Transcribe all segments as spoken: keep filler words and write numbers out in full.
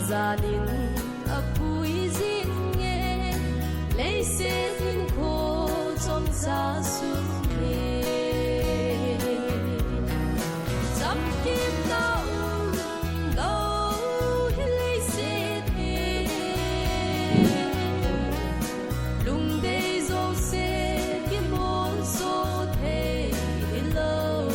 Janin apui jing e, leiset hinkho chomcha sung e. Chamkimna umlou hi leiset hi, lungdei jouse kimolso thei hilou.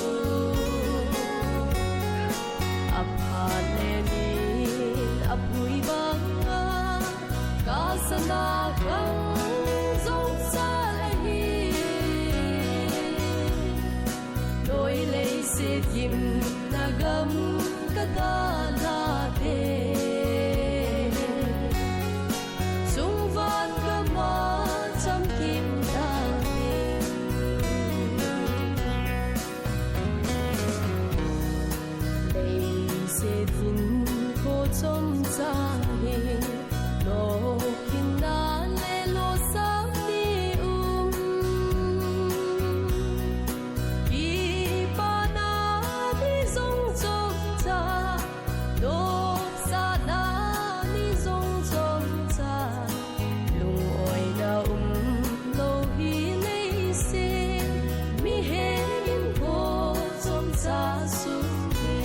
Aphat le min apui banga, kasana khang jong sal ahi. Loi leiset gimna gam kadalhah te, chungvan gama chamkim tante. Leiset hinkho chomcha hi, lolhinna le lolsahna um, kipana ni jong chomcha, lolsahna ni jong chomcha, lungoina umlou hi leiset, mihem hinkho chomcha sung hi,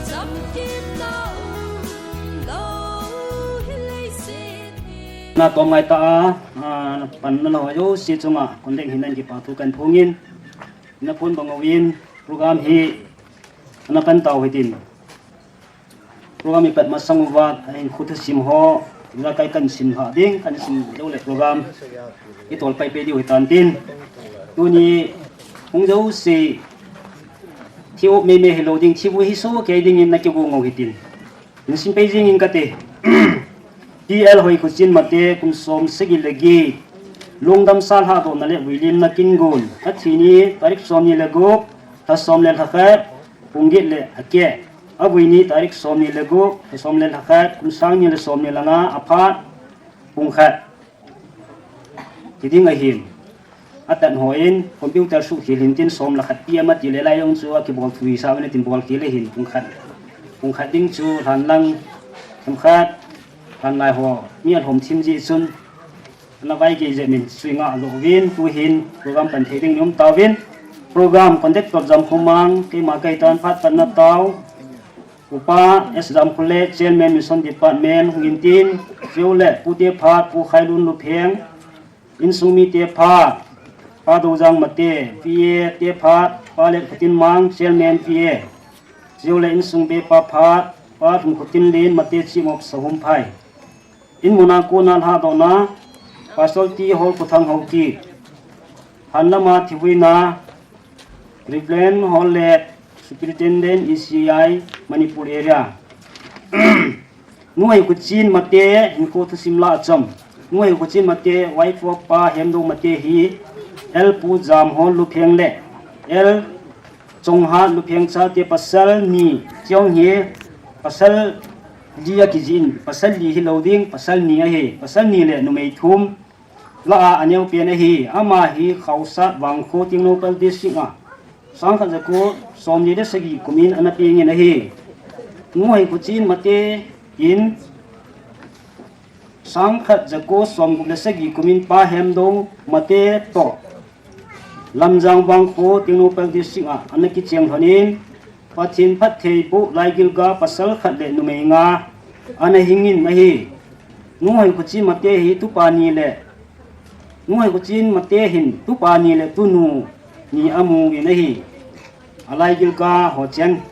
chamkimna umlou hi leiset hi. Na tom ngai ta a, a, panna lou jouse chunga kon ding hinan kipa thu kan phongin, na phone bang uvin program hi ana pan tau hitin. Program i pat masang uva, a hinkho thusim ho, ijakai kan sim lha ding, kan sim jou le program i tol pai pai diu hitan tin. Tuni hung jouse, thi up mei mei hilou ding, thi u hi soh kei dingin na kigo ngou hitin. Hin sim pai jing in kate. T L Hoikhuchin Mate, kum som sagi le get, lungdam sa lhadohna le vuilimna kin gon, athi ni tarik som ni le gup, lha som le lha khat, pung get le a keh. Avui ni tarik som ni le gup, lha som le lha khat, kum sang ni le som ni le nga, aphat pung khat. Ti ding ahin. Atan hon computer suhkhel hin tin, som le khat PM ati le lai jong chu akibol thu hisa uvin tin, bol khel le hin pung khat, pung khat ding chu lhan lang, themkhat, lhan lai ho mi alhom thim jeh chun, ana vai gei jeh min sui nga lo uvin, tu hin program pan thei ding um tauvin. Program conductor Jamkhomang, keima kahitan, phat panna tao Upa S Jamkhole, Chairman Mission Department, hung in tin, chule Pu Tephat, Pu Khailun Lupheng, insung mi Tephat, Pa Dojang Mate, P A Tephat, Pa Letkhotinmang, Chairman P A, chule insung bepa Phat, Pa Lhunkhotinlen Mate, Chief of Sahumphai. In muna kona lhadohna, Pastor T Holkhothang Haokip. Hanlama thivuina, Reverend Hollet, Superintendent E C I, Manipur Area. Nu Hoikhuchin Mate, hinkho thusim la achom. Nu Hoikhuchin Mate, wife of Pa Hemdou Mate hi, L Pu Jamhol Lupheng le L Chonghat Lupheng chate pasal ni, chong hi pasal li akijin, pasal li hilou ding, pasal ni ahi, pasal ni le numei thum lah a aneo pen ahi. Ama hi Khaosat Vangkho, Tengnoupal District a, sangkhat jako somni le sagi kumin ana pengin ahi. Nu Hoikhuchin Mate in sangkhat jako somgup le sagi kumin Pa Hemdou Mate toh Lamjang Vangkho, Tengnoupal District a ana kicheng lhonin, Pathen phattheiboh laigilga pasal khat le numei nga ana hingin ahi. Nu Hoikhuchin Mate hi tupa ni le, Nu Hoikhuchin Mate hin tupa ni le tunu ni amu in ahi. Alaigilga ho cheng: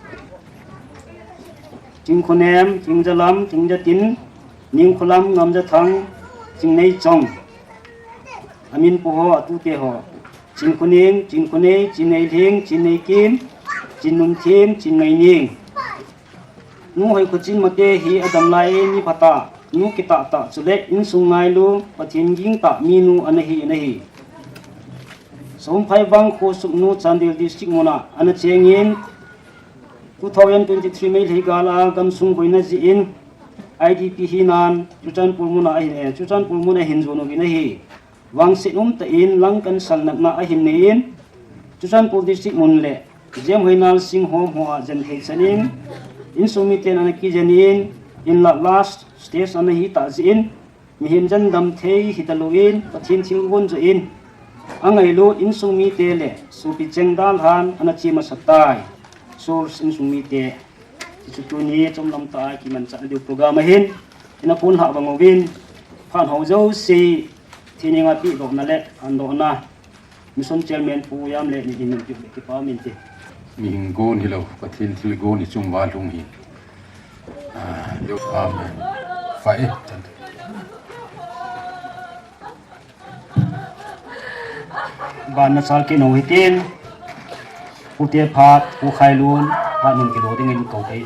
Chingkhonem, Chingjalam, Chingjatin, Ningkholam, Ngamjathang, Chingneichong. Amin pu ho, atute ho: Chinkhoning, Chinkhonei, Chinneilhing, Chinneikim, Chinnumthim, Chinneining. Nu Hoikhuchin Mate hi adam lai mi phatah, nu kitah tah, chule insung ngailu, Pathen ging tah minu ana hi in ahi. Sahumphai Vangkho Sugnu, Chandel District muna ana chengin, two thousand twenty-three Meitei gal a gamsung boina jeh in I D P hinan Churachandpur muna ahin, eh, Churachandpur muna ahin jon uvin ahi. Vangset umtah in langkan salnatna ahin neiyin, Churachandpur District mun le Jemhoinal Singh Home ho a jen thei chanin, Insung miten ana kijen in, in la last stage ana hi ta jin, mihem jan dam thei hi ta lo in, Pathen thilgon jo in, a ngailut insung mite le, supi cheng dan han ana chi masa tai. Source insung mite, chu tuni chom lam ta kiman cha diu program ahin, ina pun ha bang ovin, phan ho jo si, thini nga pi do na le, an do na. Mission Chairman Pu Yam le ni hin pi le kipa min te. Mihing gon hilou, Pathen thilgon i chung va lhung hi. Ah, yo, amen. Fa e, chan. Ban na sal ke no hitin. Pu te phat, Pu Khailun, phat mun kilo ding in ko te.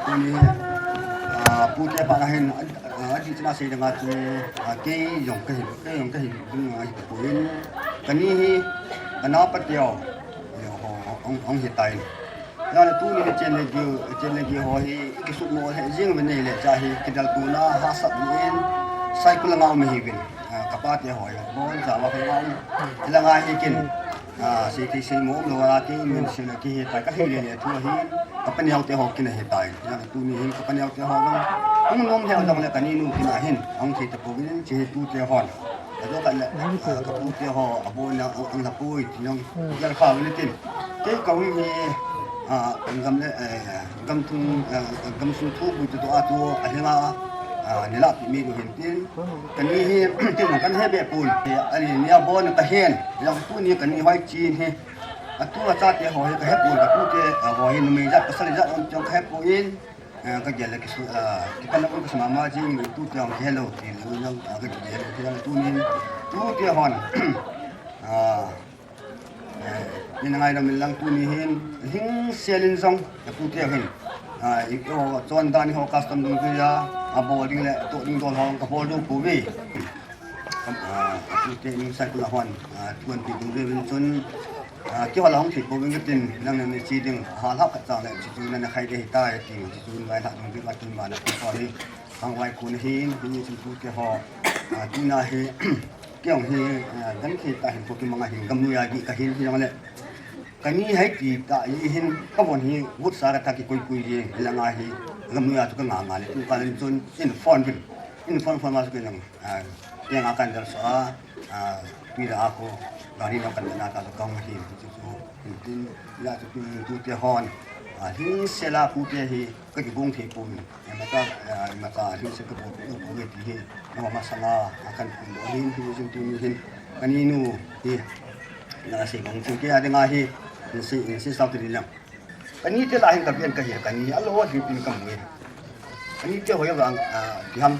Tuni, ah, Pu te phat na hin, ah, a di china sei danga chu, ah, kei jong ka hin, kei jong ka hin, ding a hi ta pu hin. Kani hi, kana pa teo, yo, ho, ho, ong, ong hi tai. Jana tuni le chen le giu, chen le giu ho hi, kisuk mo he jing ve nei le cha hi, kidal tu na ha sap ni in, cycle nga um hi vin. Ah, ka pa te ho hi, bon cha wa ka nga um. Ila nga hi kin. Ah, sei thei sei mo um lo a, kei min sei na ki he tai, ka hei le le thu hi, ka pa neo te ho kin he tai. Jana tuni hin ka pa neo te ho dong. Ung nom he dong le kani nu kin a hin, ong thei ta pu vin, chi he tu te hon. Ka do ka le, ah, ka pu te ho, a bo na, ang, ang la pui, ti nong, yal kha vin tin. Kei ka um hi, ah, gam le, eh, gam thung, eh, gam sung thu pui tu a tu, a hinga, ah, ni la pi mi ko hin tin. Kani hi, tin kan he be pun. Ani ni a bo na ka hen, yang tu ni kani hoi chin hi. A tu a cha te ho hi ka he pun, ka tu te, ah, ho hi numei jat, pasal jat on tiong ka he pun. Eh, ka gel le kisu, ah, kipan na kun ka sama ma jing, tu te hong hello, ti le un, ah, ka gel le, ti le tu ni, tu te hon. Ah, eh, ni na ngai na min lang tu ni hin, hing selin jong, tu te hin. Ah, i, o, chon dan ho custom dung tu ya, a bol ding le, to ding dol hong, ka bol du pu ve. Kam, ah, a pu te min sai kula hon, ah, tuan pi dung ve vin chun, ah, kei ho la hong thei po vin ka tin, nang na ni chi ding, ha la ka chang le, chi chu na na khai de hi ta, ti, chi chu ngai la dung ve ka tin ma na pu ko ni, hang wai ku na hin, hi ni chun pu te ho, ah, tu na hi, kei hong hi, ah, gan thei ta hin ko ki manga hin, gam nu ya gi ka hin, hi jong le. Kani hai ti ta i hin, ka von hi, vut sa ka ta ki koi koi ye, hi la nga hi, gam nu ya chu ka nga nga le, tu ka le chun, in phone vin, in phone phone ma chu ke nang. Ah, kei nga kan dal so a, ah, pi la a ko, gari na kan na ka so kang hi, chu chu, tin, ya chu tu, tu te hon, ah, hi se la pu te hi, ka ki gong thei pu mi. E ma ta, ah, ma ta, hi se ka bo, bo, bo, ti hi, na ma sa nga, a kan pu lo hin, hi sin tu ni hin, kani nu, hi, na se gong chu ke a de nga hi, se, se sa tu ni lang. Kani te la hin ka bian ka hi, kani a lo ding pin ka mu e. Kani te hoi vang, ah, ti ham,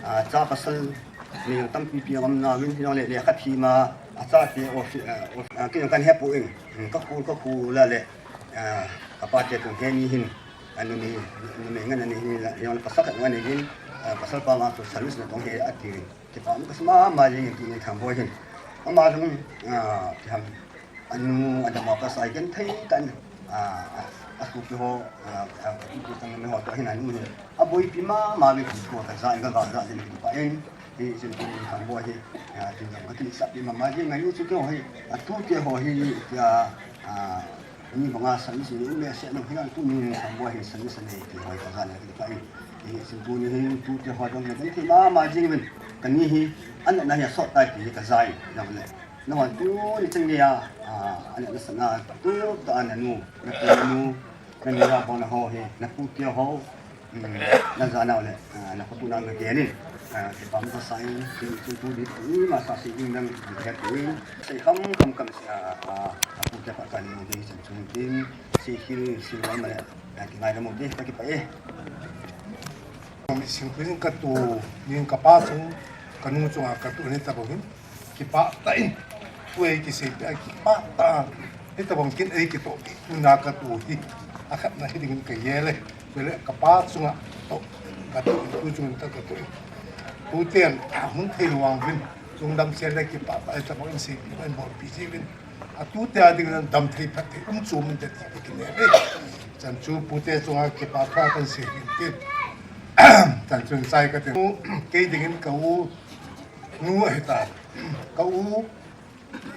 ah, cha pasal ni tampi pi ngam na min hi le le khat hi ma, a cha te o fi, ah, o, ah, ki kan he pu in, ka khu, ka khu la le, ah, ka pa te tung he ni hin, anu ni, nu me ngan ni hin la, yong pasal ka ngan ni hin, ah, pasal pa ma tu service na tong he a ti. Kipa um ka sa mama jing tu ni Thangboi hin. Ama jong, ah, ti ham, anu, a dam a ka sai gen thei tan, ah, a, a supi ho, ah, a, a supi tang me ho to hin anu hin. A boipi mama ve ki ko ka za, ka ga za jing kipa in. Hi sin tu ni Thangboi hi, ah, ti jong ka ti sa pi mama jing ngai u chu ke ho hi. A tu ke ho hi, ya, ah, Ni banga service ni um le se nang hinang tu ni Thangboi hin service nei ti hoi ka jana ki pa in. Hi sin tu ni hin tu te ho jong le ti mama jing vin. Kani hi an na hi sot tai ti ka jai jong le. Na hon tu ni chang ya, ah, an na sana tu ta an nu, na tu nu, na ni ya bon ho hi, na pu te ho. Hmm, na jana le, ah, na patu na ga gelin. Ah, ke pam ka sai, ke tu tu di tu ma sa si ding dang ke tu. Sai kham kham kam sa, ah, ah, pu te pa ka ni ding sa chung ding. Si hi si wa ma le, ah, ki ngai da mo de, ka ki pa e. Kong sing pin ka tu, ning ka pa chung, ka nu chung a ka tu ni ta bo hin. Kipah tah in, tu ei kisei peh a kipah tah a, hitabang kin ei kitoh kit na katoh hi, akhatna hi dingin ka gel e, chule ka pa chunga toh katoh in, tu chungin toh katoh in, tuten ahung thei vang uvin, lungdam sel le kipah tah, hitabang in seipeh in bolpeh jiuvin, atute a dingin damthei phatthei um chom inte ti ka kinel e. Chan chu pute chunga kipah tah a kan sei uvin tin, chan chun chai ka tin, kei dingin ka u nu ahi ta. Ka u,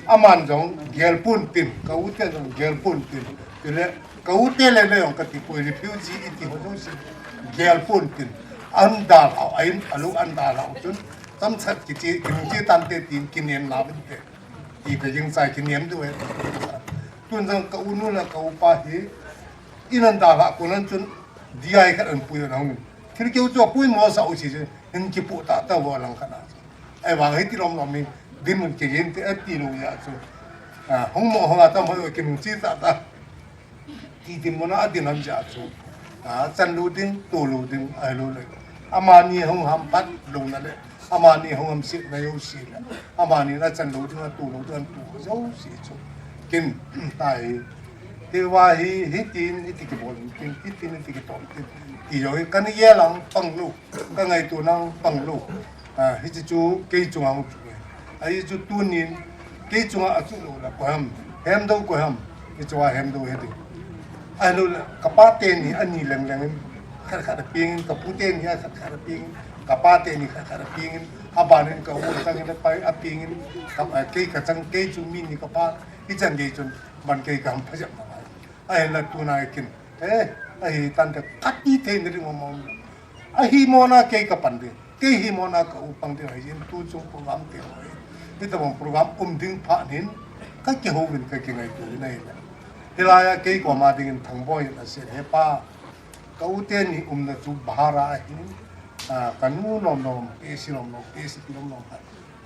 aman jong gel pon tin, ka u ten jong gel pon tin. Chule Ka u te le le jong ka ti poi, refugee i ti ho jong si. Gel pon tin. An dalhau, a in, a lu an dalhau chun. Tam chat ki ti, ki ti tan te tin, ki nem na vin te. Ti ka jing chai ki nem du e. Tun jong ka u nu le ka u pa hi. In an dalhau ko nan chun. Di ai khat an pui an hong. Thil keu chu a pui mo sa u si chu. Hin ki pu ta ta vo lang khat na. Ai vang hi ti lom lom mi. Din mun ki jin te a ti lu ya chu. A, hong mo hong a ta mo ki nun chi ta ta. Ti ding mona a din ham ja chu. A, chan lou ding, to lou ding, ai lou le. Amani hung ham pat lou na le. Amani hung ham sit na yo si le. Amani na chan lou ding, a to lou ding, to yo si chu. Kin, tai. Te wa hi, hi tin, hi ti ki bol tin, hi tin, hi ti ki ton tin. Ti yo hi, kan ye lang pang lou, kan ngai to nang pang lou. A, hichi chu kei chunga hung chu e. A, hichu tunin kei chunga a chu lou la ko ham. Hem do ko ham. Hichu a hem do he ding. A lou la ka pa te ni ani leng leng in khat khat a ping in, ka pu te ni a khat khat a ping in, ka pa te ni khat khat a ping in, a ban in ka u chang in a pai a ping in, ka, a, kei ka chang kei chu mi ni ka pa, hi chan kei chun ban kei ka ham pha jep ma. A, hi la tuna kin. Eh, a hi tan te ka ti te ni ring mo mo. A hi mona kei ka pan ding. Kei hi mona ka u pang ding ahi jin tu chung program te ho hi. Hi ta bang program um ding pha nin ka ki ho vin ka ki ngai tu na hi le. Hi la ya kei ko ma ding in thang boi na se he pa. Ka u te ni um na chu bahara ahi. A, ka nu lom lom, pe si lom lom, pe si pi lom lom.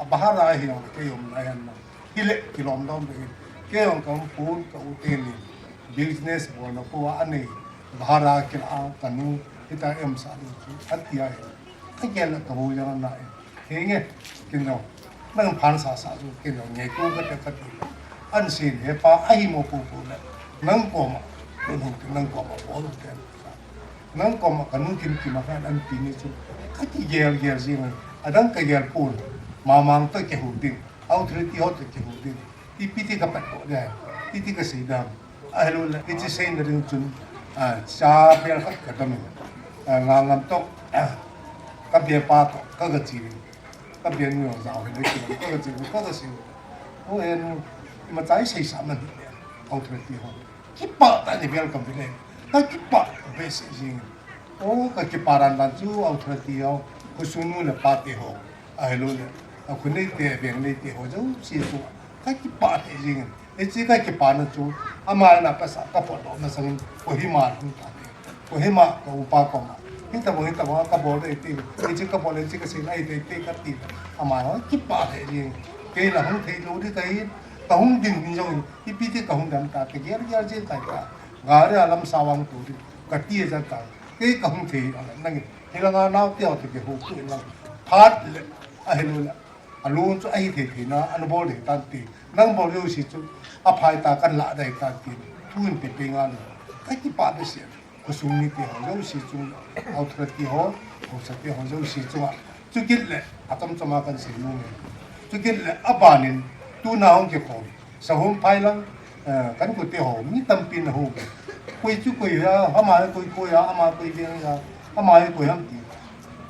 A bahara ahi lom, kei um na hen na. Hi le ki lom lom ding in. Kei um ka um pun ka u te ni. Business bol na ko a nei. Bahara ki la ka nu. Hi ta em sa ding chu. A ti ahi. Ka gel la ka hu jang na e. He nge, kin lo. Nang phan sa sa su kin lo nge ko ka te ka ti. An sin he pa a hi mo pu pu le. Nang ko ma. Ko nu kin nang ko ma ko lu te. Nang ko ma ka nu kin ki ma kan an ti ni su. Ka ti gel gel si ngai. A dang ka gel pu. Ma mang to ke hu ding. Authority ho to ke hu ding. Ipi ti ka pat ko de. Ipi ti ka sei dam. Ahilou le, hichi seina ding chun, a, cha bel khat ka dam in. A, ngangam toh, a, ka bia pa toh, ka ga chi in. Ka bia nu jao hin, ka ga chi in, ka ga chi in. O, en, ima chai sei sa man hi le, authority ho. Kipa ta ni bel ka bile. Ka kipa, be se jing. O, ka kipa ran ran chu, authority ho. Khosung nu le pa te ho. Ahilou le, a khu nei te, a veng nei te ho jouse chu, ka kipa thei jing in. Hichi ka kipa na chu, ama na pasa ka pot lou na sang in, Kohima hung ta te. Kohima ka upa koma. Hi ta bang, hi ta bang, ka bol dei ti. Hichi ka bol, hichi ka sei lai dei ti ka ti. Ama ho kipa thei jing. Kei la hung thei lou di ka hi, ka hung ding ni jong, ipi ti ka hung dam ta, ka gel gel jing kai ta. Gari a lam sa vang tu di, ka ti ja ta. Kei ka hung thei, nang in. Hi la nga nau te ho te ke ho tu in lang. Phat le, ahilou le. A lung chu ahi thei thei na, an bol dei tan ti. Nang bol jouse chu, a phai ta kan la dei tan ti. Thu in pe pe nga lo. Ka kipa behseh. Khosung mite ho jouse chu, authority ho, haosa te ho jouse chu a. Chukit le, a chom chom a kan sei nom e. Chukit le, a ban in, tuna hung kikhom. Sahum phai lang, eh, kan kute ho, mi tampi na hu. Koi chu koi ya, ama koi koi ya, ama koi ding ya, ama koi ham ti.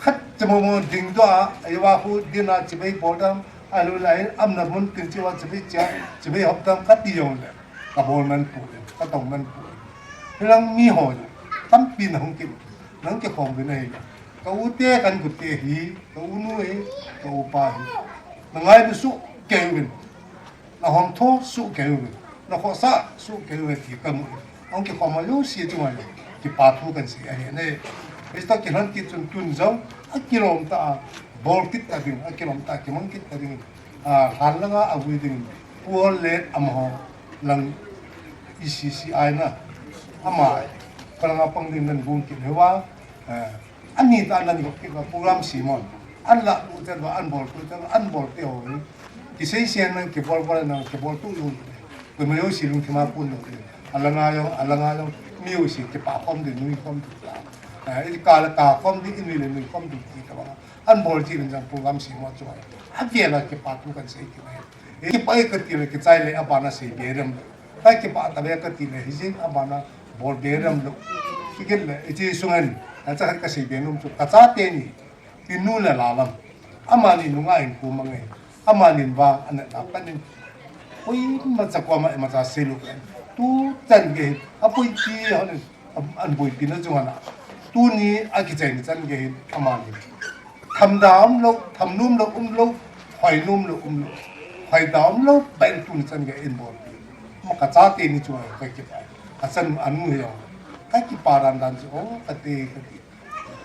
Khat chamo mo ding do a, ai wa khu din a chibai bol dam, ahilou le am na mun kin chi wa chibai cha, chibai hop dam ka ti jong le. Ka bol man pu, ka tong man pu. Hilang mi ho, tampi na hung ki, nang kikhom vin ahi. Ka u te kan kute hi, ka u nu hi, ka u pa hi. Na ngai bu su kei vin. Na hom tho su keu ve. Na khosa su keu ve ti ka mu. Ong kikhom a jouse chunga kipa thu kan sei ahi ne. Krista kilhon kit chun tun jong a kilom ta a bol kit ta ding, a kilom ta a kimang kit ta ding. A, hlan langa a vui ding. Pu Hon le amaho lang E C C I na. Ama, kalanga pang ding nan gung kit hewa. A, Ani ta nan gop kit va program simon. An la tu te va, an bol tu te va, an bol te ho. Kisei sen nan kibol bol nan kibol tu lu. Koima jouse lungthim a pun lo. Alanga jong, alanga jong, mi jouse kipa khom ding, nui khom ding. Ah, i ka la ka khom ding, i nui le nui khom ding ti ka va. An bol ti vin jong program simon chu. A vela kipa thu kan sei kit e. Kipa e ka ti le kichai le abana sei be rem. Ka kipa ta ve ka ti le, hi jing abana bol be rem lo. Chukit le, hiche sunga hin, acha khat ka sei be nom chu, ka chate ni, Tinu le Lalam. Amani nunga hin kum angai. Amani vang, ana ta panin. Koima cha koma imacha seilou. Tuchan gei hin, apuipi hon, an boipi na chunga na. Tuni akichaina chan gei hin, amani. Thamda umlou, thamnom lou umlou, hoinom lou umlou. Hoida umlou, bail tuni chan gei in bolpi. Maka chate ni chunga kakipah. Achan anu hi jong. Kakipah dan dan chu, oh, kati, kati.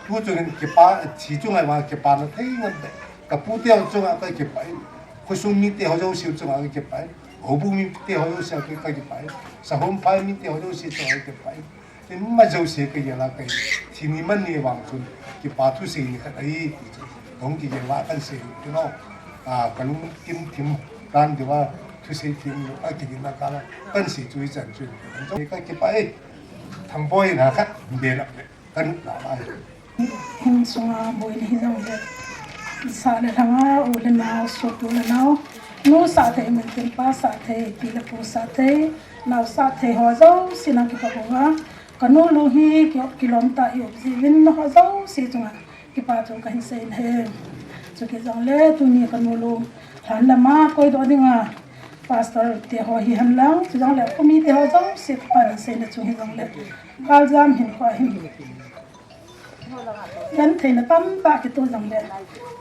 Tu chungin kipa, thi chunga vang kipana thei ngam de. Kapu te ho chunga kakipah in. Khosung mite ho jouse chunga kakipah in. Houbung mite ho jouse kakipah in. Sahom phai mite ho jouse chunga kakipah in. Ima jouse kagel a kahi. Thi ni man ni vang chun kipa thusei ni khat ahi. Hung kigel a kahin sei, you know. A, kalung kim thim dan diu a thusei thim lou a kigel a kahin sei chu ichan chun. Kakipah e. Thangboi in a khat be lap le. Kan na lai. Hing sunga boina hi jong le. Sa le lhanga, u le nao, sopi u le nao. Nu sa thei, min tin pa sa thei, pi le pu sa thei, nao sa thei ho jouse nang kipa uva. Kanu lung hi ki, kilom tah a i um jiuvin ho jouse chunga kipa thu kahin sei in ahi. Chukit jong le tuni kanu lung lhan lama koidoh dinga pastor te ho hihen lang, chu jong le khomite ho jouse kipa in seina chu hi jong le. Kaljam hin kho hin. Gentheina tamtah kitoh jong le.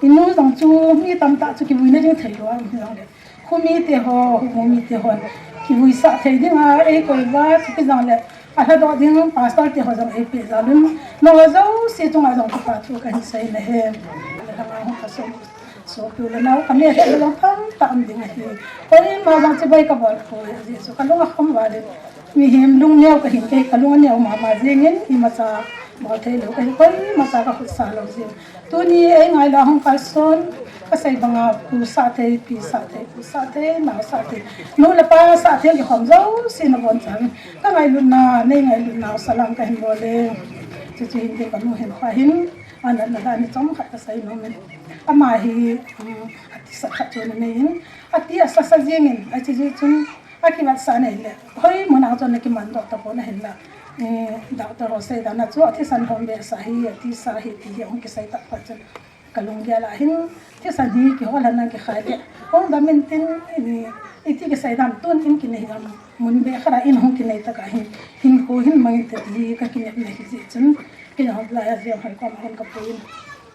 Inu jong chu mi tamtah chu kivuina ding thei lou ahi jong le. Khomite ho, houbung mite hon kivuisah thei dinga eikoi uva, chukit jong le. Alhadoh ding pastor te ho jong eipeh jal un. Nangho jouse chunga jong kipa thu kahin sei in ahi. Langa hung kasong. Sopi u le nao, kame he lou pang tam ding ahi. Koima jong chibai kabol poi, ajeh chu kalung akham val in. Mihem lung neo kahin kei, kalung aneo mama jingin, imacha bol thei lou kahi, koimacha kakhut sa lou jing. Tuni eingai la hung kalson, kasei banga pu sa thei, pi sa thei, pu sa thei, nao sa thei. Nu le pa sa thei kikhom jouse nabonchauvin. Kangailutna, neingailutna u salam kahin bol e. Chuchu hin te kanu hin pa hin, anatna dan hi chomkhat kasei nom in. Ama hi, um, atisa khat chu ana nei in, ati asasa jing in, achuti jeh chun, akivatsah nei le. Hoi mun a chun ana kiman doh tapon ahinla. Eh, doctor ho seidan a chu, athisan hom behseh hi, atisa hi, ti hi, hung kisei tah phat chun. Kalunggel a hin, thisan hi, kihol hen lang kikhai le. Hung dam in tin, eh, iti kisei dam tun in kinei dam. Mun be khat a in hung kinei tah a hin, hinkho hin mang inte ti hi, kakinepna hi jeh chun. Kei jong lai a jong hoi koma hin kapuiyin.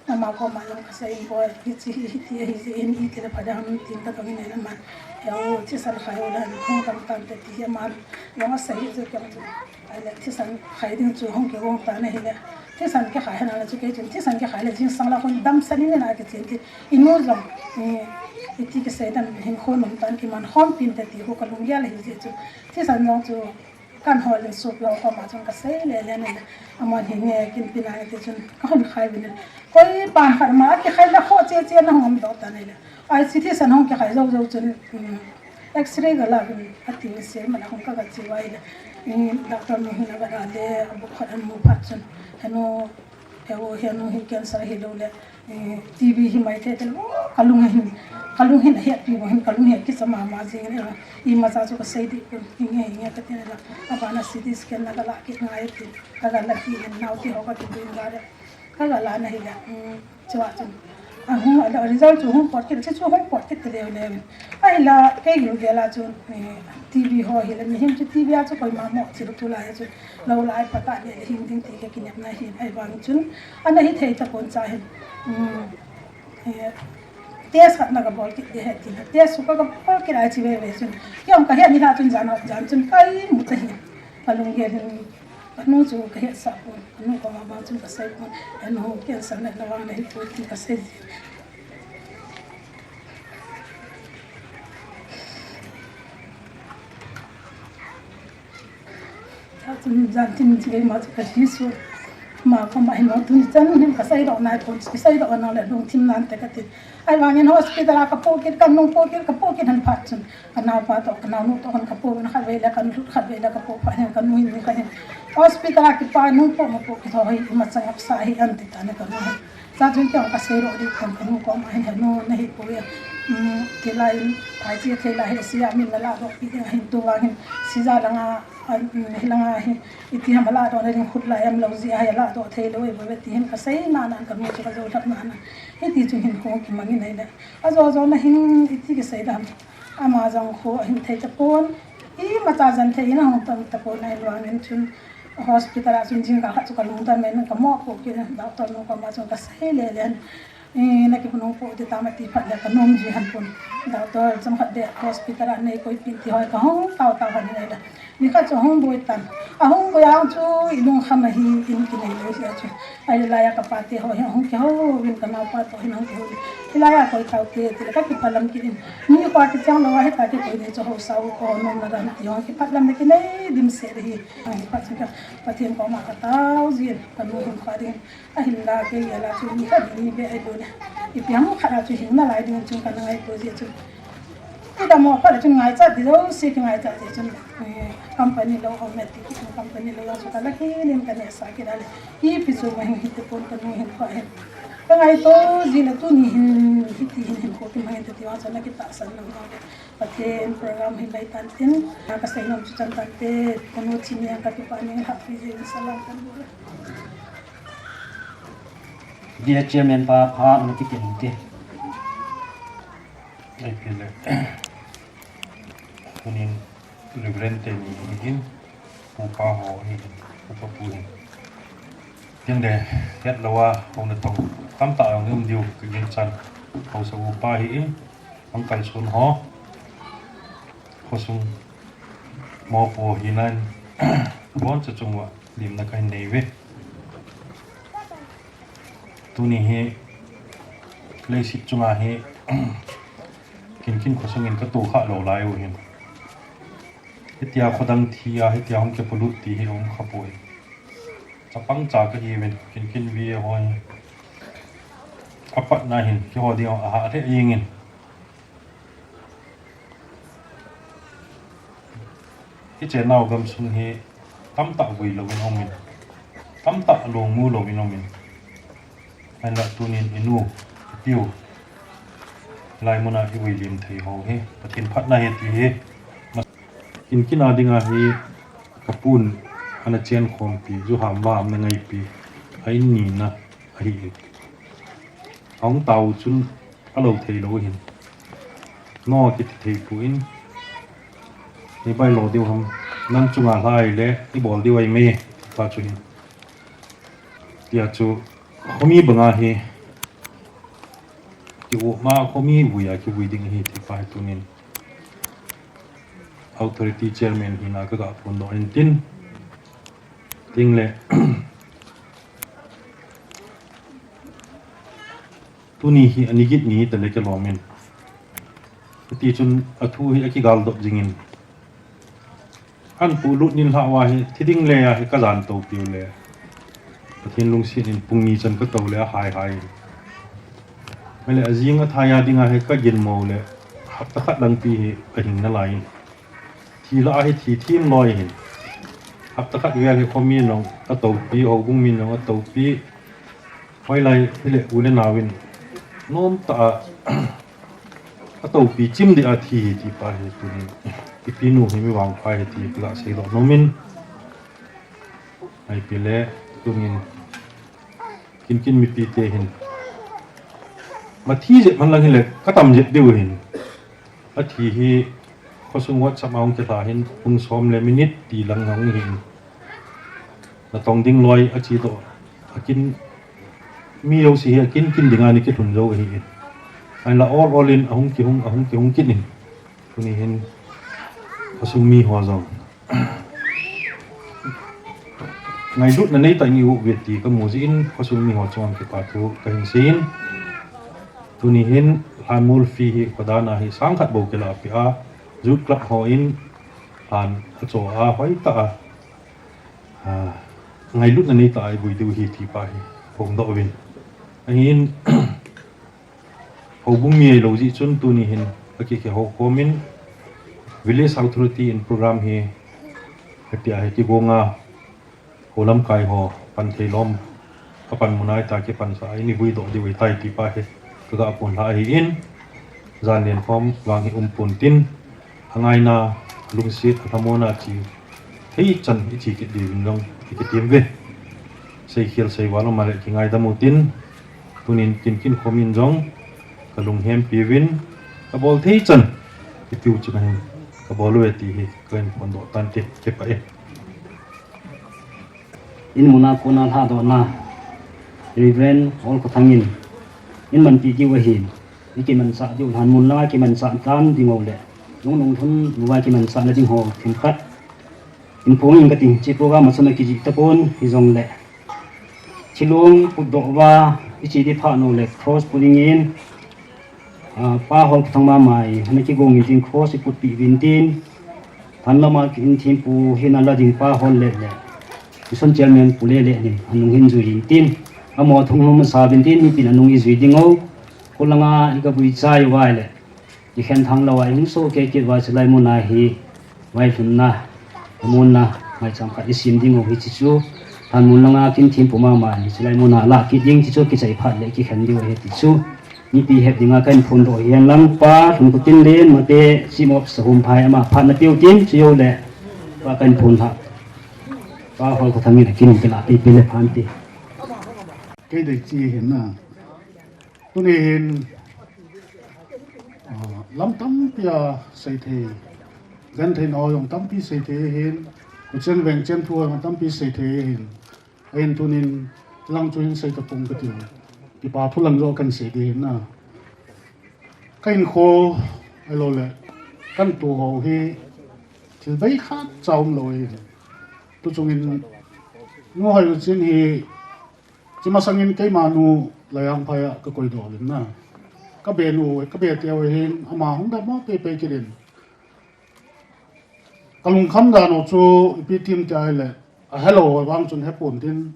Ama koma jong kasei in, boi, hiche hi, hiti ahi jeh in, iti le pha ding ham tin kadong in aman. Heo, thisan khai u le, hung kam tante ti hi aman jong asei hi chu kei jong chu. Ahile, thisan khai ding chu hung kigong tan ahile. Thisan kikhai hena le chu kei chun, thisan kikhai le jingsang la khun damsel in ina kichen tin. Inu jong, eh, iti kisei dam hinkho nom tan kiman khom pinte ti hi kalunggel ahi jeh chu. Thisan jong chu, Kan hol in sopi ho koma chun kasei lele in, aman hi nge kin pina ti chun kahon khai uvin. Koi pan khat ma kikhai la kho che che na hung doh tan ahile. Ai chi thisan hung kikhai jou jou chun, um, X-ray gala uvin ati se ma la hung kaga che uva ahile. Um, doctor nu hin aga la le, abu khat amu phat chun. Henu, heu, henu hi cancer hilou le. Eh, T B hi maithei tah lou, kalung hin, kalung hin ahet pi bou hin, kalung hi akicha mama jing in, eh, imacha chu kasei dih pon, hinge, hinge kati in la, abana C T scan la kala kit ngai tin, kala la kit in, naote ho kati ding ga le, kala na hile, um, chua chun. Ahung, a result chu hung pot kit, chu hung pot kit leu leu. Ahila, kei lunggel a chun, eh, T B ho hile, mihem chu T B a chu koima mo, chu tulai chu, lou lai pata le, hing ding ti kakinepna hin, ahivang chun, ana hithei tapon cha hin, um, eh, test khat na kabol kit ding ahi tin, test chu ka, kabol kit a chi veve chun, kei jong kahet ni la chun jan, jan chun kaimu ta hin, kalunggel hin, kanu chu kahetsah pon, kanu koma vang chun kasei pon, anu cancer na, na vang na hipoi ti kasei. Chun jan tin chi gei ma chu kaji su. Ama koma hin tuni chan hin kasei doh nai pon, kasei doh nai le lungthim nante kati. Ahivangin hospital a kapoh kit, kanung poh kit, kapoh kit han phat chun. Kanaopa toh, kanaonu toh hon kapoh, na khatvei le kalut, khatvei le kapoh phat hin, kanu hin ni kahin. Hospital a kipa nung poh ma poh kit ho hi, imacha ngapsa hi ante tane kanu hin. Chachun kei jong kasei doh ding pon kanu koma hin, henu nahi poi. Um, thei lai in, phaiche thei lai hi, sia min nala doh pi ding ahin tuvang hin, sija langa, a, um, hilanga hi, iti ham ala doh na ding khut lai am lou ji ahi ala doh thei lou e, boi ti hin kasei nana kanu chu kajou lhap nana. Hiti chun hinkho kimang in ahile. Ajo jo na hin iti kisei dam. Ama jong kho ahin thei tapon. Imacha jan thei in ahung tam tapon, ahivangin chun hospital a chun jingkah khat chu kalungdam in kamoh kit in, doctor nu koma chun kasei lele in. Eh, nakihung pon ti tam ati phat le kanom ji hih pon. Doctor chomkhat beh hospital a nei koipeh in ti hoi kahung tao tao hih in ahile. Nikhat chu ahung boi tan. Ahung boi a chu ilungkham ahi in kinei lou jeh a chu. Ahile laiya kapate ho hi ahung kihou in, kanaopa toh hin ahung kihou in. Hilaiya koi taute tile kakipah lam kit in. Mi kho kichang lou a hita kikoi nei chu haosa u kho nomna dan ti ho kipah lam le kinei dimset ahi. Ahiphat chu ka Pathen koma katao jin, kanu hinkho ding. Ahinla kei a la chu mi khat ni beh ahi bou ne. Ipi ham khat a chu hing nalai ding chun kana ngaito jeh chun. Idam mo phat a chun ngaichat ding jouse kingaichat jeh chun, eh, company lou automatic company lou jong chu kala kit in kanehsah kit a le. Ipi chu ma hing hiti pon kanu hinkho hin. Kangaito jin a tuni hin hiti hin hinkho kimang in ti vang chu nakitahsan lou jong. Pathen program hi mai tan tin, kasei nom chu chan tante, kanu chini a kakipah ning lhah pi jeh in salam kan bol. Dear Chairman pa, pha na ti kin ti. Ai pile. Tunin Reverend te ni hin, upa ho hin, upa pu hin. Tin le, het lou a, ho na tong, tamtah jong um diu, ka ginchat, haosa upa hi in, ang kalson ho, khosung, mopo hinan, bon cha chung uva, limna kahin nei uve. Tuni hi leiset chunga hi kinkin khosung in katoh kha lou lai u hin. Hitia khodang thi a, hitia hung kipolut ti hi um kha poi. Chapang cha kahi uvin, kinkin vi ho hi. Apatna hin, keiho ding a hah lheh jeng in. Hiche nau gamsung hi tamtah vui louvin aumin, tamtah lungmu louvin aumin. Ahinla tunin inu, ipiu, hilai muna ivui lim thei ho hi Pathen phatna ahi ti hi. Kinkin a dinga hi kapun ana chen khompi, ju ham va ham ana ngaipi, a in nina ahi. Ahung tao chun alou thei lou hin. No kiti thei pon. Ni bai lo diu ham. Nang chunga lhai le, ibol diu ahi me. Ta chu hin. Tia chu, khomi banga hi. Ki u ma khomi vui a, kivui ding hi ti pa hi tunin. Authority chairman hina kaga phondoh in tin. Tin le. Tuni hi ani git ni tale kalom in. Ati chun athu hi akigal dot jing in. An pulut nil hah uva hi, thi ding le a hi kajan to piu le. Pathen lungset in pung ni chan kato le ahai hai. Mele ajing athai a dinga hi kagin mo le. Hapta khat lang pi hi kahing nalai in. Thi la ahi thi thim loi hin. Hapta khat vel hi khomi nong atopi, houbung mi nong atopi. Hoilai hile u le nau in. Nom ta a atopi chim di a thi hi ti pa hi tunin. Ipi nu hi mi vangpha hi ti la sei lo nomin. Ai pi le tunin. Kinkin mipi te hin. Ma thi jep man lang hile, katam jep diu hin. Athi hi, khosung WhatsApp a hung kilha hin, pung som le minute ti lang hung hin. Natong ding loi achi to. Akin, mi jouse hi akin kin dinga ni kilhun jou ahi. Ahinla ol ol in, ahung kihung, ahung kihung kin in. Tuni hin, khosung mi ho jong. Ngailutna neitah in i-um uve ti kamu jeh in, khosung mi ho chunga kipa thu kahin seiyin. Tuni hin, lhanmol fee hi khodana hi sang khat bou kilah peh a, Youth Club ho in, lhan acho a, hoitah a, a, ngailutna neitah a i vui diu hi ti pa hi, phongdoh uvin. Ahin, Houbung mi ahilou jeh chun tuni hin, akikhe ho khomin, Village Authority in program hi, hepia hi kigonga, ho lamkai ho, pan thei lom, apan munai ta kipan sa, ini vui doh diu ahitai ti pa hi, kaga pon lha ahin, jan len khom vang hi um pon tin, angaina, alungset, alhamonna chi, thei chan i chi kit diuvin jong, i kitem uve. Seikhel seival um a le kingaidam utin, tunin kinkin khomin jong, kalunghempi uvin, kabol thei chan, Tiu chu kahin kabol uve ti hi kahin phondoh tan ti kipah e. In muna kona lhadohna Reverend Olkhothang in in manpi diu ahin, i kimansah diu lhan mun langa kimansah tan ding ho le lungnung thun lua kimansahna ding ho themkhat in phong in kati. Hiche program a chun akijih tapon hijongle thilong putdoh uva iche di phat nau le cross put dingin, ah, Pa Holkhothang mama hi ana kigong in tin cross iputpeh uvin tin, thanlama kin thempu hina la ding Pa Hol le le Mission Chairman Pu Lele nin anung hin jui in tin, amaho thunglhum masa uvin tin, mipin anung ijui ding ho, khulanga ikavui chai uva le ikhen thang lou a ihung soh kei kit uva chulai muna hi vailhunna, muna maicham khat isem ding u hi ti chu, thanmun langa kin thempu mama hi chulai muna lah kit ding ti chu kichai phat le kikhen diu ahi ti chu mipi het dinga kahin phondoh hi hen lang. Pa Lhunputinlen Mate, Chief of Sahumphai, ama phat na peu tin chu jou le Pa kahin phondoh. Pa Holkhothang in akin kilah pipi le phan ti. Kei dei chi hin na. Tuni hin, ah, lam tampi a seithei, genthei nau jong tampi seithei hin, kuchen vengchen thu jong tampi seithei hin, ahin tunin lang chu hin sei tapong kati. Kipa thu lang jo kahin sei di hin na. Kahin kho, ahilou le, kahin tou ho hi, thil bei khat cha umlou hin. Tu chungin, nu hoi u chin hi, Chi masangin keima nu Laijangphai a kakoidoh uvin na. Kabe nu, kabe teu hin ama hung dammo pepe kit in. Kalungkham dan u chu ipi tim ti ahile, ahelou vang chun hepon tin.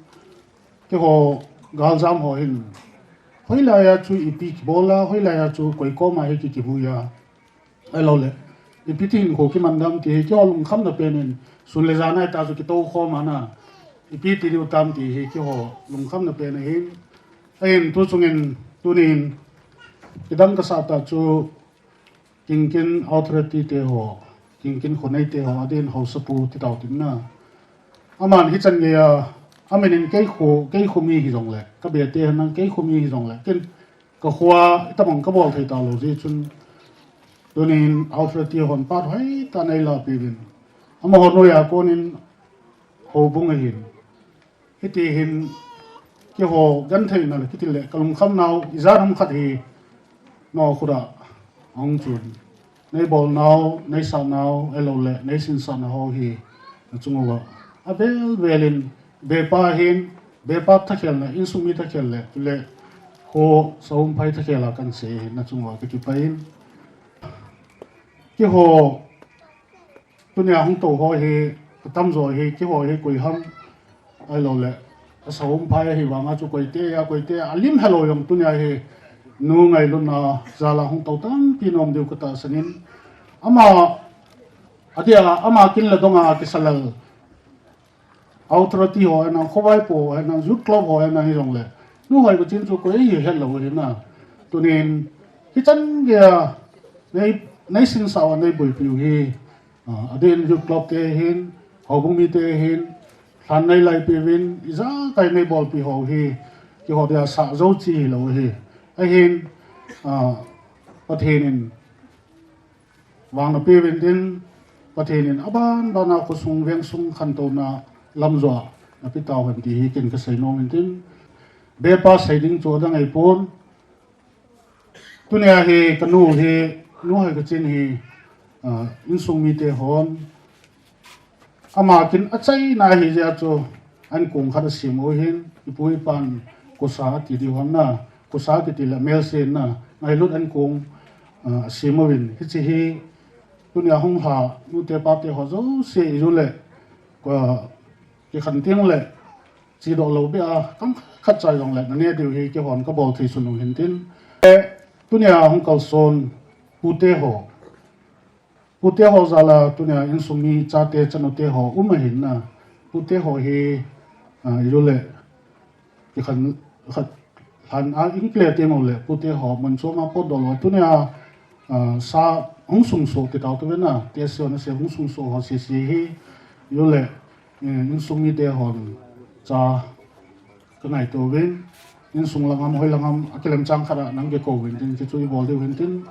Keiho galjam ho hin. Hoilai a chu ipi kibol a, hoilai a chu koi koma hi ki, kivui a. Ahilou le, ipi ti hin kho kiman dam ti hi keiho lungkhamna pen in, sun le jan a ta chu kitou khom a na, ipi ti diu tam ti hi keiho lungkhamna pen ahin. Ahin tu chungin, tunin, kidang kasah tah chu, Kingkin authority te ho, Kingkin khonei te ho, adin haosapu ti tau tin na. Aman hichan gei a, amin in kei kho, kei kho mi hijongle, kabe te henlang kei kho mi hijongle, kin Ka kho a, itobang kabol thei talou jeh chun, tunin authority hon phat hoitah in eilah peh uvin. Amaho noiya konin houbung ahin. Hiti hin, keiho gentheina le kiti le, kalungkham nau, ijat ham khat hi, nao khuda, ahung chun. Nei bolnau, nei sahnau, ahilou le, nei sinsahna ho hi, na chung uva. Avel vel in, bepa hin, bepa thakhel na, insung mi thakhel le, le, kho, Sahumphai thakhel a kan sei hin, na chung uva, ka kipah in. Keiho, tunia hung tou ho hi, ka tamjo hi, keiho hi, koi ham, Ahilou le, a Sahumphai ahi vang a chu koite, a koite, a lim helou jong tunia hi, nu ngailutna jal a hung tou tampi nom diu ka tahsan in. Ama, adia, ama kin le dong a kisalel. Authority ho, henlang khovaipo, henlang youth club ho, henlang hijongle. Nu hoi ko chin chu koi hi helou hi na. Tunin, hichan gei a, nei, nei sinsah uva nei boipi u hi. Ah, adin youth club te hin, houbung mite hin, lhan nei laipi uvin, ijakai nei bolpi ho hi, keiho dia sah jou chi hilou hi. Ahin, ah, Pathen in, vang na pe uvin tin, Pathen in, aban ban a khosung vengsung khantouna lam jo a, na pe tau hen ti hi ken ka sei nom in tin, bepa sei ding chu adang ahipon, Tunia hi, ka nu hi, nu hoi ka chin hi, ah, insung mite hon. Ama kin achaina hi jeh a chu, an kong khat asem u hin, ipu ipan kosa ati diu ham na, kosa kiti le melse na, ngailut an kong, ah, asem uvin. Hiche hi, tunia hung lha, nute pate ho jouse ijou le, ka, kikhen teng le, Chedoh lou beh a, kam khat cha jong le, na ne diu hi keihon ka bol thei sun u hin tin. Eh, tunia hung kalson, pute ho. Pute ho jal a, tunia insung mi chate chanu te ho, um ahin na. Pute ho hi, ah, ijou le, kikhen khat, lhan a, in kile teng u le, pute ho, mun chom a potdoh lou. Tunia, ah, sa, hung sung so, ti tau tu ve na, te sio na se, hung sung so ho, se se hi, ijou le, Eh, insung mite hon cha ka ngaito uvin, insung lang ham, hoi lang ham, akilemchang khat a nang kikou uvin tin, kichu ibol diu hin tin.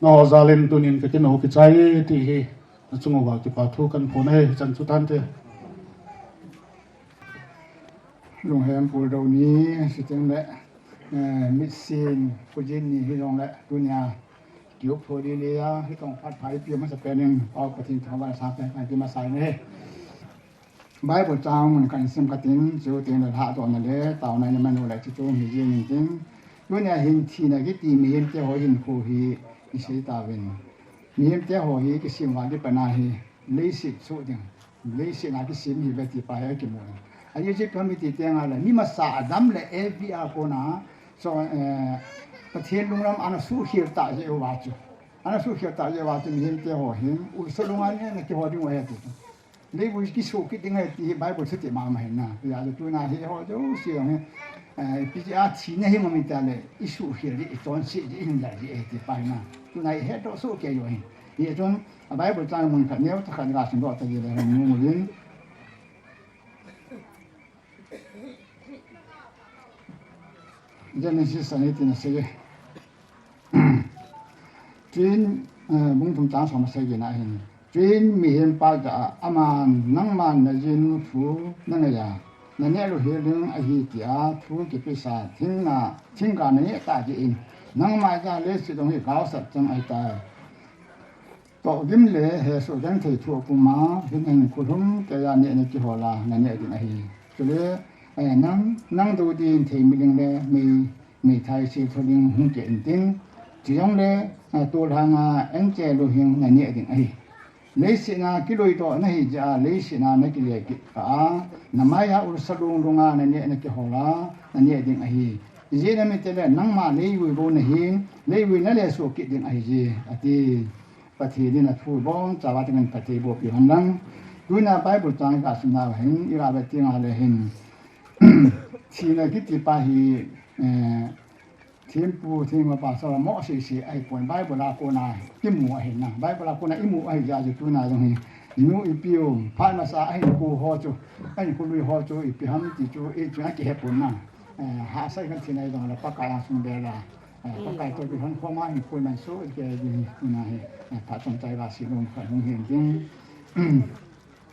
Nangho jal in tunin ka kino kichai e ti hi nachung uva kipa thu kahin phong e, hichan chu tante. Lunghem puldou ni, siteng le, eh, mitsin, pujin ni hijongle, tunia, kiup tho di le a, hitong phat phai pi masapen in, Pau Pathen thangvah in sang pen kan ti masa e. Bible chang mun kahin sim katin, chu teng le lhadohna le, taona in manu le chu tum hi jing in tin. Tunia hin thina kiti mihemte ho hinkho hi, isei tauvin. Mihemte ho hi kisim uva kipat a hi, leiset soh ding. Leiset a kisim hi ve ti pa hi akimu in. Ajeh chu ipi ham iti teng le, mi masa Adam le Evi a kona, so, eh, Pathen lunglam ana suhkhel tah jeh uva chu. Ana suhkhel tah jeh uva chu mihemte ho hin, ulsa lunga neh a ana kihou ding u ahi ati chu. Leivui kisoh kit ding ahi ti hi Bible thu ti mama ahi na. Hijeh a chu tuna hi eiho jouse jong hi, eh, ipi jeh a thina hi um ham iti le, isuhkhel jeh, ichonset jeh, ihin lal jeh ahi ti pa ahi na. Tuna hi ihetdoh soh kei u ahi. Hichun, a Bible chang mun khat neo thakhat kasimdoh tading le hung mu uvin. Genesis a hitin asei e. Chuin, eh, bung thum chang som asei kit na hin. Chuin mihempa jah a aman, nangman najinu thu nangai a, naneh lou hel ding ahi tia thu kipehsa thingna, thingga naneh tah jeh in, nangma jah a leiset jong hi gaosap chan ahitai. Tohgim le hesoh genthei thu apum a, hin ahin khulhum kei a neh nakihol a, naneh ding ahi. Chule, eh, nang, nang dou din thei miling le mei, meithai se tho ding hung kei intin. Chujongle, eh, tolhang a anche lou hin naneh ding ahi. Leiset a kiloidoh nahi jeh a, leiset a nakile kit kah a, namai a ulsa lunglung a naneh nakihol a, naneh ding ahi. Ijeh inem itile, nangma leivui bou nahin, leivui nalesoh kit ding ahije, ati. Pathen in athu ibonchauva dingin phatthei eibohpi hen lang. Tuna Bible chang kasimna uva hin, ilah uve ti ngai le hin. Thina kiti pa hi, eh, thempu, thempu pastor mo sese ahipon, Bible a kona kimu ahi na. Bible a kona imu ahi jeh a chu tuna jong hi. Inu ipi u, phat masa a hinkho ho chu, ahinkho lui ho chu ipi ham ti chu, i chu akihe pon na. Eh, hahsa i kan thina ijongle Pakai a sung bela. Eh, Pakai toh kihon khom a hinkho iman soh kei ding hi tuna hi. Eh, phat chomcha iva sei nom khat hung hin ding.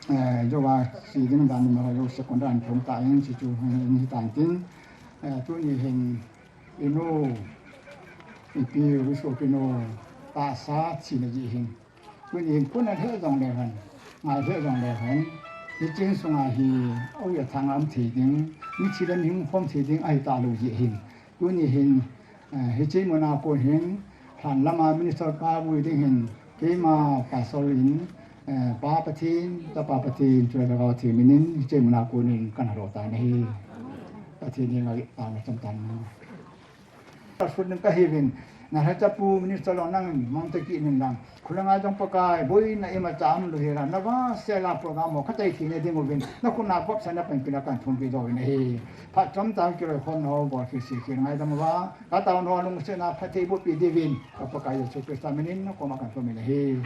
Eh, jouva sei ding dan ma ho jou second dan thum ta in sei chu hung hin tan tin. Eh, tuni hin inu ipi u, isopi nu tahsa thina jeh hin. Tuni hin kona lheh jongle hen, ngai lheh jongle hen, hiche in sunga hi, au ya thang a um thei ding, mithi le mihing khom thei ding ahi talou jeh hin. Tuni hin, eh, hiche muna kon hin, lhan lama minister pa vui ding hin, keima pastor in, eh, Pa Pathen, Chapa Pathen, chule Lhagao Theng min in, hiche muna kon hin kana lhon tan ahi. Pathen in ngai tan, cham tan. Sun ding kahiuvin, na lhacha pu minister jong nangin mang tah kit in lang. Khulanga jong Pakai, boina imacha umlou hel a, navasel a program ho katai thei na ding uvin, nakhut a vopsahna panpina kahin thumpi doh uvin ahi. Phat chomcha kiloikhomna ho bol kit sese ngaidam uva, kataona ho lungsetna phatthei eibohpi diuvin, ka Pakai Jesu Christa min in nakoma kahin thum in ahi.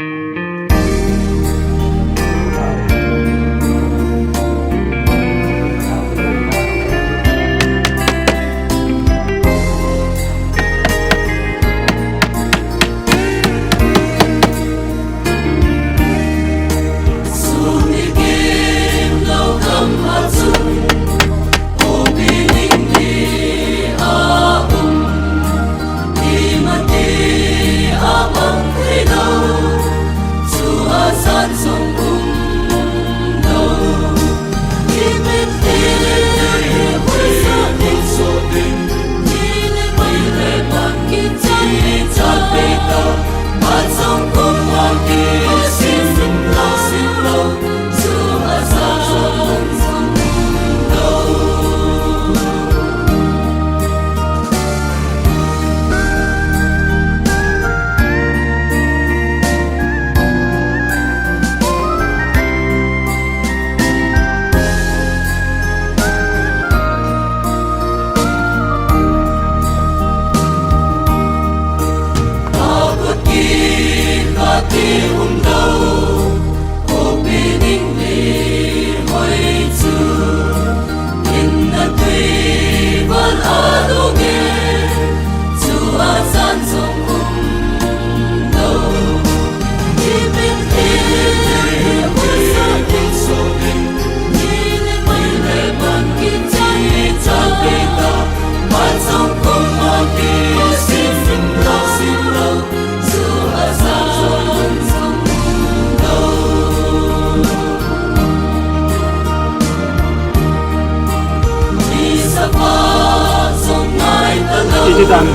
Hi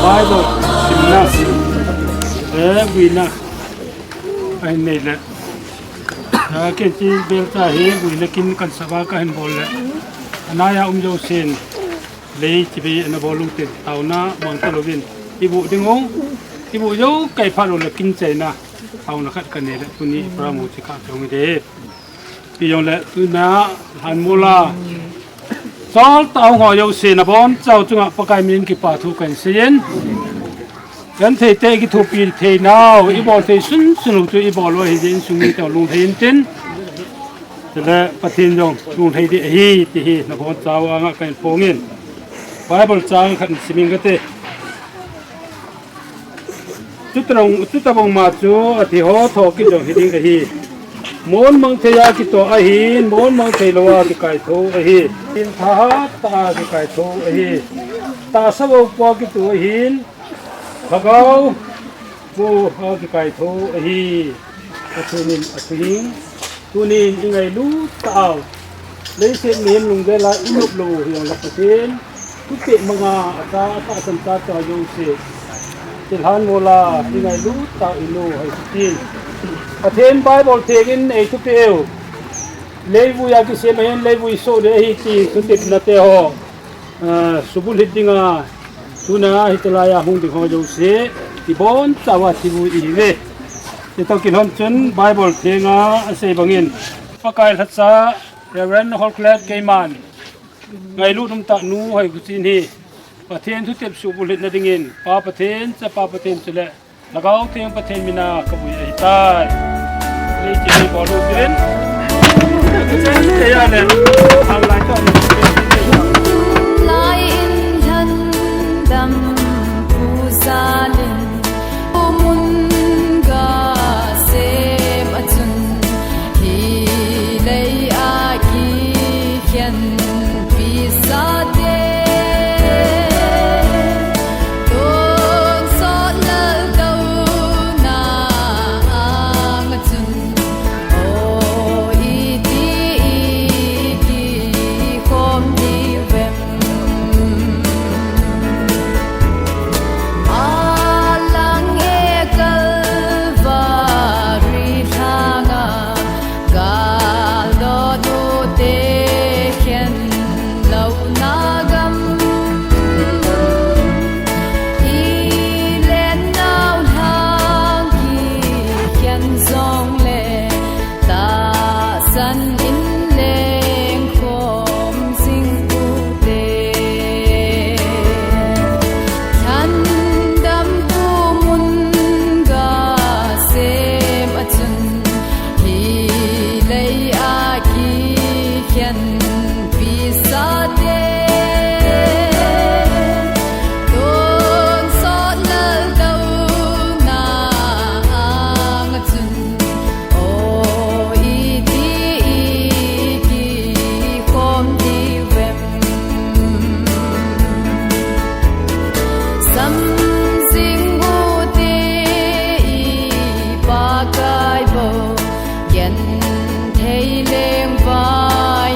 Bible simna, eh, vuina ahin nei le. Ah, ken chi bel cha hi vuina kin kan saba kahin bol le. Anaiya um jousen lei chi ve ana bol u tin taona mang ta louvin. I bu ding u, i bu jou kai pha lou le kin chaina. Taona khat ka nei le tuni program u chi kha chong de. Ti jong le tuna han mula. Chol ta hung ho jousen abon chau chunga Pakai min kipa thu kan seiyin. Kan thei te kithopi thei nau, i bol thei sunsun u chu i bol u ahi jeh in sung mi te lunglhai in tin. Chule Pathen jong lunglhai ding ahi ti hi nabon chau anga kan phong in. Bible chang khat simin kate. Chutabang, chutabang ma chu athi ho thokit jong hiding ahi. Mon mang thei a kitoh ahin, mon mang thei lou a kikaitho ahi. Tin thahat tah a kikaitho ahi. Tahsa vo pua kitoh ahin, lhagao vo a kikaitho ahi. Pathen in athuhing tunin i ngailut tau. Leiset mihem lunggel a i nop lou u hijongle Pathen thupeh manga ata, atahsan tah tah jouse thilhan mol a i ngailut tau i nu hai ti. Pathen Bible theng in ei thupeh u. Leivui a kisem ahin leivui soh ding ahi ti thutepna te ho. Ah, subulhit dinga tuna hitalai a hung ding ho jouse ibon chauva thivui ihiuve. Chutah kilhon chun Bible thenga asei bangin Pakai lhacha Reverend Holclaire Keiman ngailut umtah nu Hoikhuchin hi Pathen thutep subulhitna dingin Pa Pathen, Chapa Pathen chule Lhagao Theng Pathen mina kavui ahitai. Lei chi ni bol u tin. Chen te ya le. Hang lai to. Lai in lhan dam pu zalin, umun ga sem a chun, hi lei a kikhen pi sa te. Tonsot laldouna anga chun, o iti i kikhom diu vem? Alang e Kalvari lhanga gal dot u te khen louna gam. I lennau lhang kikhen jongle, tahsan in lengkhom jing u te. Lhan dam pu mun ga sem a chun, hi lei a kikhen pi sa te. Tonsot laldouna anga chun, o iti i kikhom diu vem? Sam jing u te i Pakai bou, genthei lengvai